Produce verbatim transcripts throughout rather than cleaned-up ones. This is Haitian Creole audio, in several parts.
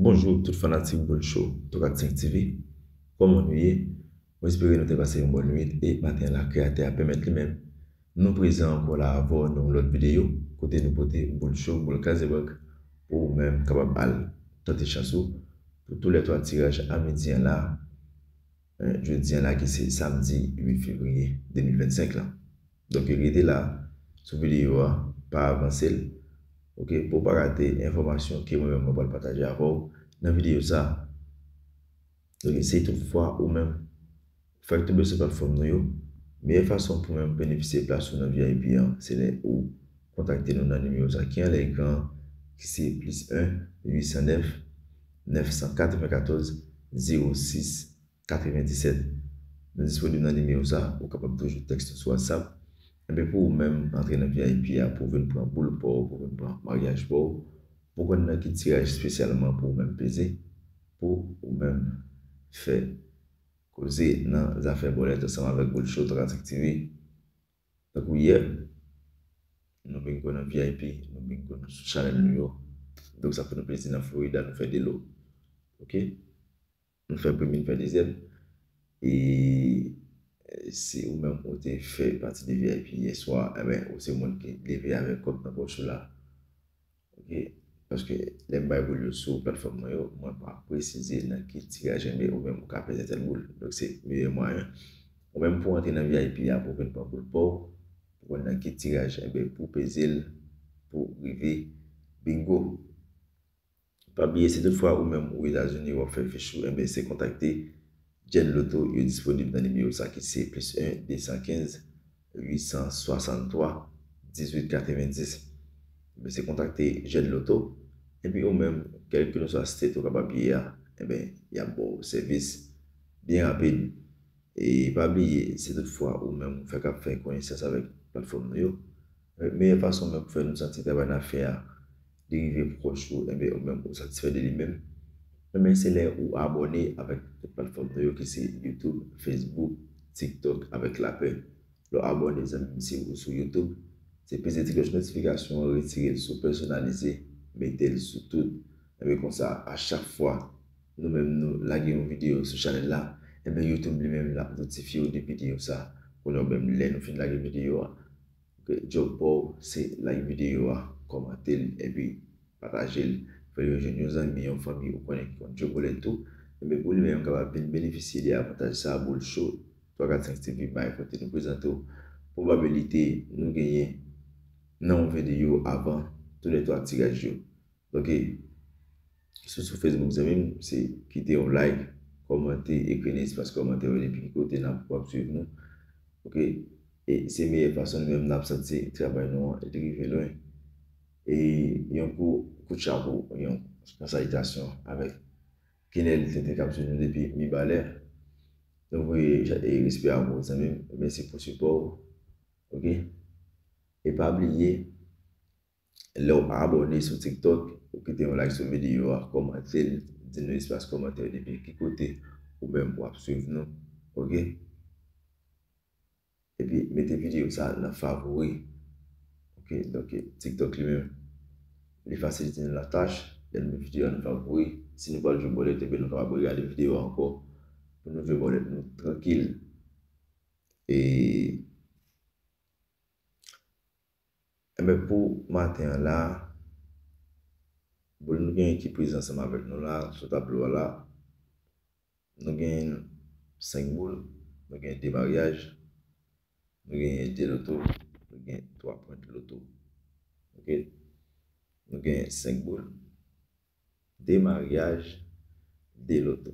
Bonjou tout fanatik Boul Show twa kat senk T V. Kòman nou ye? Mwen espere nou te pase yon bòn nwit e maten an la, Kreyatè a pèmèt li menm nou prezan ankò la avè w nan yon lòt videyo kote nou pote Boul Show, boul kraze bank, pou ou menm kapab al tante chans ou pou tou lè twa tiraj a midi an la, eh, jodi an la ki se samdi uit fevriye de mil vennsenk lan. Donk, rete la sou videyo a, pa avanse l, oke, pou w pa rate enfòmasyon ke mwen menm mwen pral pataje avè w nan videyo sa a. Donk, si toutfwa ou menm fèk tonbe sou platfòm nou yo, meyè fason pou menm benefisye plas ou nan V I P an, se lè ou kontakte nou nan nimewo sa ki anlè ekran an, ki se plis en uit san nèf nèf san katrevenkatòz zewo sis katrevendisèt. Nou disponib nan nimewo sa, ou kapab toujou tèks nou sou WhatsApp. Enben, pou ou menm antre nan V I P a, pou w vin pran boul pa w, pou w vin pran maryaj pa w, pou w konn nan ki tiraj espesyalman pou ou menm peze, pou ou menm fè koze nan zafè bòlèt ansanm avèk Boul Show twa kat senk T V. Tankou yè, nou bingo nan V I P, nou bingo nou sou chanèl nou yo. Donk, sa fè nou plezi nan Florida, nou fè de lo. Oke? Nou fè premye, nou fè dezyèm. E, e si ou menm ou te fè pati de V I P yè swa, enben, ou se moun ki leve avèk kòb nan pòch ou la. Oke? Paske lè m bay boul yo sou platfòm mwen yo, mwen pa presize nan ki tiraj, enben, ou menm ou ka peze tèl boul. Donk, se meyè mwayen. Ou menm pou antre nan V I P a, pou vin pran boul pa w, pou konn nan ki tiraj, enben, pou peze l, pou rive bingo. Pa bliye, si toutfwa ou menm ou Etazini, w ap fè fich ou, enben, se kontakte Jen Loto, yo disponib nan nimewo sa ki se plis en desan kenz uit san swasanntwa dizuit katrevendis. Enben, se kontakte Jen Loto. Epi ou menm, kèlkeswa state ou kapab ye a, enben, y ap ba w sèvis byen rapid. E pa bliye, si toutfwa ou menm ou fèk ap fè konesans avèk platfòm nou yo, meyè fason menm pou fè nou santi travay n ap fè a, li rive pwòch ou, enben, ou menm ou satisfè de li menm, enben, se lè ou abòne avèk tout platfòm nou yo ki se YouTube, Facebook, TikTok avèk lapè. Lè w abòne, zanmi m, si ou sou YouTube, se peze ti klòch notifikasyon an, retire l sou pèsonalize, mete l sou tout. Enben, konsa, a chak fwa nou menm nou lage yon videyo sou chanèl la, enben, YouTube li menm l ap notifye w de videyo sa. Kounye a, ou menm, lè nou fin lage videyo a, oke, djòb pa w se like videyo a, kòmante l, epi pataje l. Fè l jwenn yon zanmi, yon fanmi ou konnen ki konn jwe bòlèt tou. Enben, pou li menm kapab vin benefisye de avantaj sa, Boul Show twa kat senk T V bay kote nou prezante w pwobabilite nou genyen nan yon videyo avan tou lè twa tiraj yo. Donk, si w sou Facebook, zanmi m, se kite yon like, kòmante, ekri nan espas kòmantè yo depi ki kote n ap, w ap swiv nou. Oke? E se meyè fason nou menm n ap santi travay nou an, li rive lwen. E yon gwo kout chapo, yon gran salitasyon avèk Kenel Tenten k ap swiv nou depi Mibalè. Nou voye ja-, e respè a ou, zanmi m. Mèsi pou sipò w. Oke? E pa bliye, lè w abòne sou TikTok, ou kite yon like sou videyo a, kòmante l, di nou espas kòmantè depi ki kote ou menm w ap swiv nou. Oke? Epi mete videyo sa nan favori. Oke, donk, TikTok li menm, li fasilite nou latach. Lè nou met videyo a nan favori, si nou pral jwe bòlèt, ebyen nou kapab regade videyo a ankò pou nou jwe bòlèt nou trankil. E, enben, pou maten an la, boul nou genyen ki prezan ansanm avèk nou la, sou tablo a la, nou genyen senk boul, nou genyen de maryaj, nou genyen de loto, nou genyen twa pwent loto. Oke? Nou genyen senk boul, de maryaj, de loto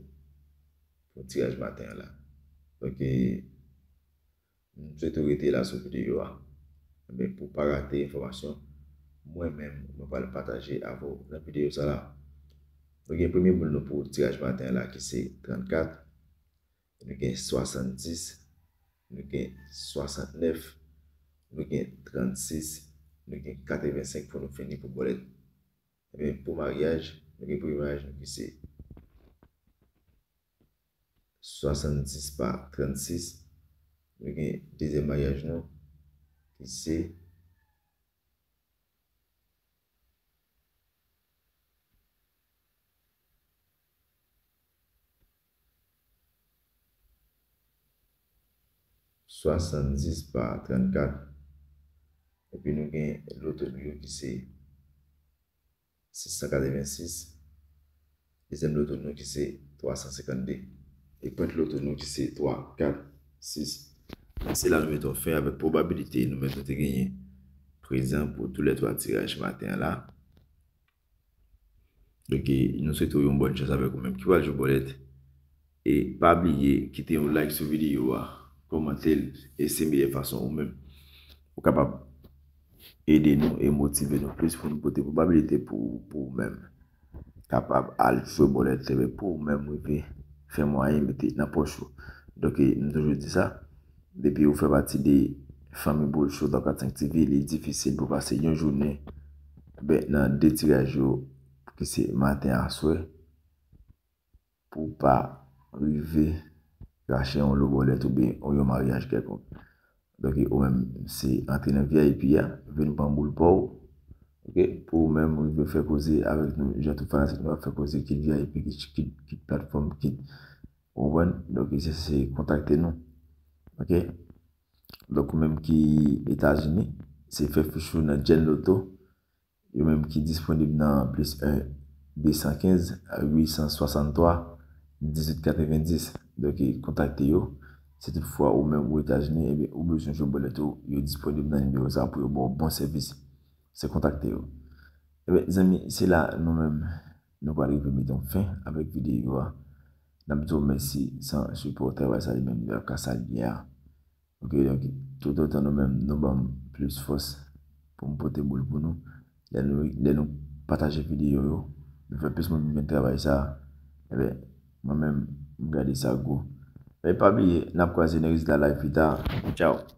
pou tiraj maten an la. Donk, e, m swete w rete la sou videyo a. Enben, pou w pa rate enfòmasyon mwen menm, mwen pral pataje avè w nan videyo sa la. Nou gen premye boul nou pou tiraj maten an la ki se trannkat, nou gen swasanndis, nou gen swasantnèf, nou gen trannsis, nou gen katrevensenk pou nou fini pou bòlèt. Ebyen, pou maryaj, nou gen premye maryaj nou ki se swasanndis pa trannsis, nou gen dezyèm maryaj nou ki se, nou gen dezyèm maryaj nou ki se swasanndis pa trannkat. Epi nou gen loto nou yo ki se sis san katrevensis. Dezyèm loto nou ki se twa san senkannde. E pwent loto nou ki se twa, kat, sis. Se la nou mete yon fen avèk pwobabilite nou mèt nou te genyen prezan pou tou lè twa tiraj maten an la. Donk, nou swete w yon bòn chans avèk ou menm ki pral jwe bòlèt. E pa bliye kite yon like sou videyo a, kòmante l, e se meyè fason ou menm ou kapab ede nou e motive nou plis pou nou pote pwobabilite pou, pou ou menm kapab al jwe bòlèt, epi pou ou menm rive fè mwayen mete nan pòch ou. Donk, e, m toujou di sa, depi ou fè pati de fanmi Boul Show trannkat senk T V, li difisil pou pase yon jounen, ben, nan de tiraj yo, ki se maten aswè, pou w pa rive rache yon lo bòlèt oubyen yon maryaj kèlkonk. Donk, ou menm, se antre nan V I P a, vin pran boul pa w, ok, pou ou menm rive fè koze avèk nou, jan tout fanatik nou ap fè koze, kit V I P, kit, kit, kit platfòm, kit, ou konprann? Donk, se, se kontakte nou, ok? Donk, ou menm ki Etazini, se fè fich ou nan Gen Lotto, yo menm ki disponib nan plis en, de san kenz, uit san swasanntwa, dizuit katrevenndis. Donk, e, kontakte yo. Si toutfwa ou menm ou Etazini, ebyen, ou bezwen jwe bòlèt ou, yo disponib nan nimewo sa a pou yo ba w bon sèvis. Se kontakte yo. Ebyen, zanmi, se la nou menm, nou pral rive mete yon fen avèk videyo a. N ap di w mèsi san sipò, travay sa li menm li p ap ka sa l ye a. Ok, donk, toutotan nou menm, nou ban m plis fòs pou m pote boul pou nou. Lè nou, lè nou pataje videyo yo, nou fè plis moun vin jwenn travay sa a, ebyen, mwen menm, m gade sa gwo. Men pa bliye, n ap kwaze nan rezilta live pita. Tchao!